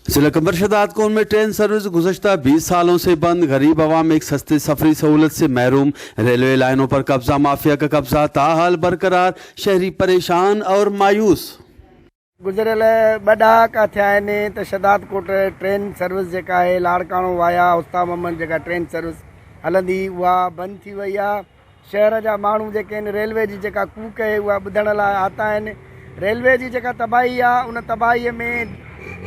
ज़िला कंबर शहदादकोट में ट्रेन सर्विस गुज़श्ता 20 सालों से बंद, गरीब अवाम एक सस्ते सफरी सहूलत से महरूम। रेलवे लाइनों पर कब्जा माफिया का कब्जा ताहाल बरकरार, शहरी परेशान और मायूस। गुज़िरियल ॿ ॾहाका थिया आहिनि त शहदादकोट ट्रेन सर्विस जेका आहे लाड़काणो वाया उस्ता मोहम्मद जेका ट्रेन सर्विस हलंदी उहा बंदि थी वई आहे। शहर जा माण्हू जेके आहिनि रेलवे जी जेका कूक आहे उहा ॿुधण लाइ आता आहिनि। रेलवे जी जेका तबाही आहे उन तबाहीअ में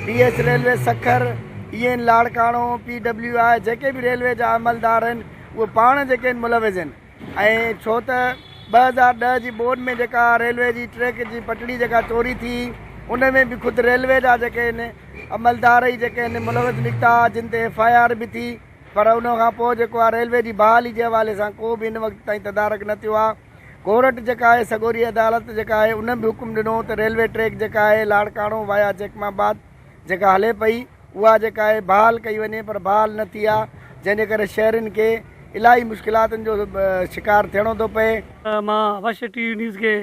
D S railway Sukkur, E N Larkana, P W I जेके बि रेलवे जा अमलदार आहिनि उहे पाण जेके आहिनि मुलविज़ आहिनि। ऐं छो त 2010 जी ॿोॾ में जेका रेलवे जी ट्रैक जी पटड़ी जेका चोरी थी उन में बि ख़ुदि रेलवे जा जेके आहिनि अमलदार ई जेके आहिनि मुलविज़ निकिता, जिन ते एफ I R बि थी, पर उन खां पोइ जेको आहे रेलवे जी बहाली जे हवाले सां को बि हिन वक़्तु ताईं तदारक न थियो आहे। कोर्ट जेका आहे सगोरी अदालत जेका आहे उन बि हुकुम ॾिनो त रेलवे ट्रैक जेका आहे लाड़काणो वाया जैकमाबाद जेका हले पई उहा जेका आहे बहाल कई वञे, पर बहाल न थी आहे, जंहिंजे करे शहरनि खे इलाही मुश्किलातुनि जो शिकार थियणो थो पए। मां वश टी वी न्यूज़ खे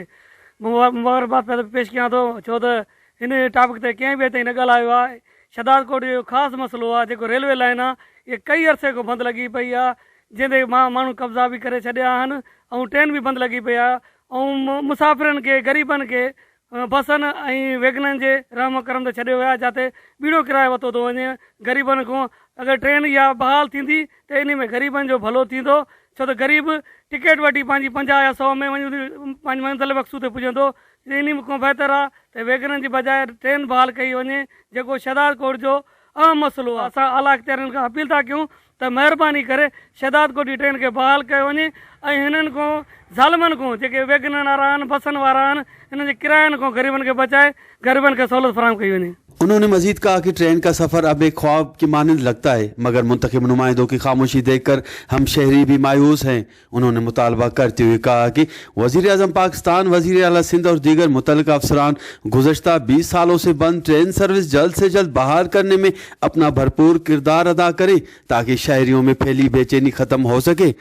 मुबारकबाद पेश कयां थो, छो त हिन टॉपिक ते कंहिं बि ताईं न ॻाल्हायो आहे। शहदादकोट जो ख़ासि मसइलो आहे जेको रेलवे लाइन आहे, इहा कई अरसे खां बंदि लॻी पई आहे, जंहिं ते मां माण्हू कब्ज़ा बि करे छॾिया आहिनि ऐं ट्रेन बि बंदि लॻी पई आहे ऐं मुसाफ़िरनि खे ग़रीबनि खे बसनि ऐं वैगननि जे रहम करम ते छॾियो वियो आहे, जिते ॿीणो किरायो वरितो थो वञे ग़रीबनि खां। अगरि ट्रेन इहा बहाल थींदी त इन में ग़रीबनि जो भलो थींदो, छो त ग़रीब टिकट वठी पंहिंजी 50 या 100 में वञी पंहिंजी मंज़िल मक़सूद ते पुॼंदो। इन खां बहितर आहे त वैगननि जी बजाए ट्रेन बहाल कई वञे, जेको शहदादकोट जो अहम मसइलो आहे। असां आला अख़्तियारनि खां अपील था कयूं त महिरबानी करे शहदादकोट जी ट्रेन खे बहाल कयो वञे ऐं हिननि खां ज़ालिमनि खां जेके वैगननि वारा आहिनि, बसनि वारा आहिनि, हिननि जे किरायनि खां ग़रीबनि खे बचाए ग़रीबनि खे सहूलियत फराहम कई वञे। उन्होंने मजीद कहा कि ट्रेन का सफ़र अब एक ख्वाब की मानंद लगता है, मगर मुंतखब नुमाइंदों की खामोशी देखकर हम शहरी भी मायूस हैं। उन्होंने मुतालबा करते हुए कहा कि वज़ीर आज़म पाकिस्तान, वज़ीर आला सिंध और दीगर मुतल्लिका अफसरान गुज़श्ता 20 सालों से बंद ट्रेन सर्विस जल्द से जल्द बहाल करने में अपना भरपूर किरदार अदा करें, ताकि शहरियों में फैली बेचैनी ख़त्म हो सके।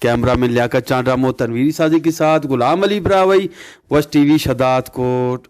कैमरा मैन लियाकत चांडरा, तनवीर साजी के साथ गुलाम अली ब्रावई, वश टीवी, शहदादकोट।